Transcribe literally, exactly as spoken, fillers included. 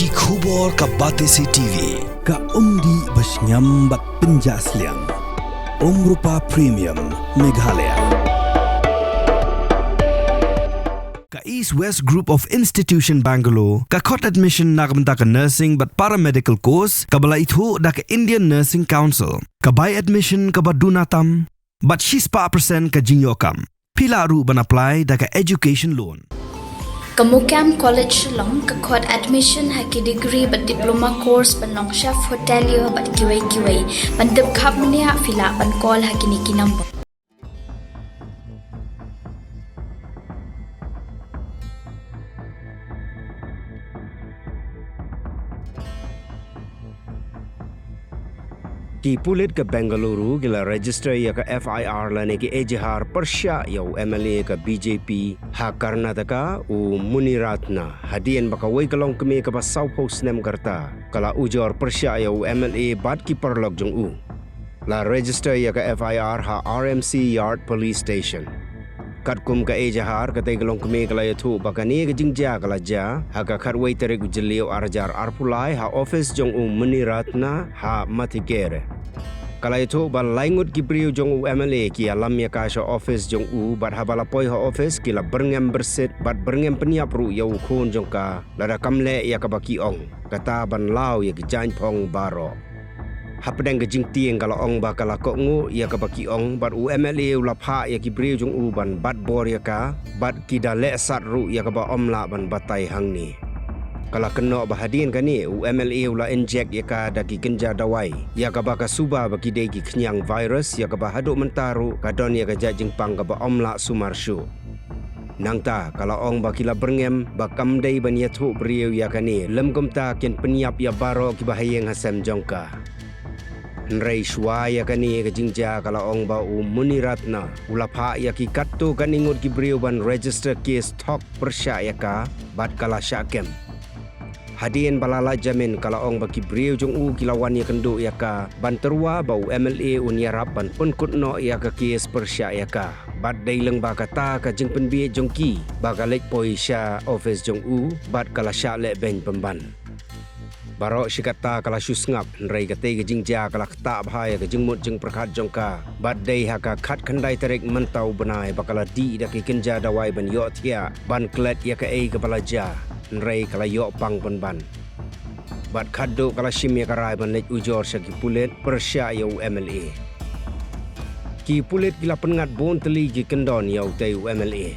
Ki khubor ka Batesi T V, ka umdih ba shngiam bad pynjah sliang. Umrupa Premium, Meghalaya. Ka East West Group of Institution Bangalore, ka khot admission na ka bynta ka nursing bad paramedical course, kaba la ithuh da ka Indian Nursing Council, ka bai admission kaba duna tam, bad shispah percent ka jingïoh kam. Phi lah ruh ban apply da ka education loan. Ka Mukam College Shillong ka khot admission ha ki degree bad diploma course ban long chef hotelier bad kiwei kiwei. Ban tip khapmenia phi lah ban call ha kine ki number. Ki pulit ka Bengaluru ki la register ïa ka F I R lane ki ejahar pyrshah ïa u M L A ka B J P ha Karnataka, u Muniratna, hadien ba kawei ka longkmie kaba sawphew snem ka rta ka la ujor pyrshah ïa u M L A bad ki paralok jong u. La register ïa ka F I R ha R M C Yard Police Station. Katkum ka ejahar, katei ka longkmie ka la ïathuh ba kane ka jingjia ka la jia ha ka khatwei tarik u Jylliew arhajar arphew lai ha office jong u Muniratna ha Mattikere. Ka la ïathuh ba lai ngut ki briew jong u M L A ki ïalam ïa ka sha office jong u, bad haba la poi ha office ki la byrngem byrsit bad byrngem pynïap ruh ïa u khun jong ka, lada kam leh ïa kaba ki ong, kata ban law ïa ki jaiñphong baroh. Hapdeng ka jingtieng ka la ong ba ka la kohnguh ïa kaba ki ong, bad u M L A u la phah ïa ki briew jong u ban bat bor ïa ka, bad ki da leh sat ruh ïa kaba ym lah ban batai hangne. Ka la kynnoh ba hadien kane u M L A u la inject ïa ka da ki kynja dawai, ïa kaba ka suba ba ki dei ki khñiang virus, ïa kaba haduh mynta ruh ka don ïa ka jait jingpang kaba ym lah sumar shuh. Nangta ka la ong ba ki la byrngem ba kam dei ban ïathuh briew ïa kane, lym kumta kin pynïap ïa baroh kiba ha ïing ha sem jong ka. Hynrei shuwa ïa kane ka jingjia ka la ong ba u Muniratna u la phah ïa ki katto katne ngut ki briew ban register case thok pyrshah ïa ka, bad ka la shah kem. Hadien ba la lait jamin ka la ong ba ki briew jong u ki la wan ïakynduh ïa ka ban tyrwa ba u M L A un ïarap ban pynkut noh ïa ka case pyrshah ïa ka. Bad dei lyngba kata ka jingpynbiej jong ki ba ka leit poi sha office jong u, bad ka la shah leh beiñ pynban. Baroh shi katta ka la shu sngap, hynrei katei ka jingjia ka la ktah bha ïa ka jingmut jingpyrkhat jong ka. Bad dei ha ka khatkhyndai tarik mynta u bnai ba ka la dih da ki kynja dawai ban ïohthiah, ban klet ïa kaei kaba la jia, hynrei ka la ïoh pang pynban. Bad khatduh ka la shim ïa ka rai ban leit ujor sha ki pulit pyrshah ïa u M L A. Ki pulit ki la pynngat bun tylli ki kyndon ïa utei u M L A.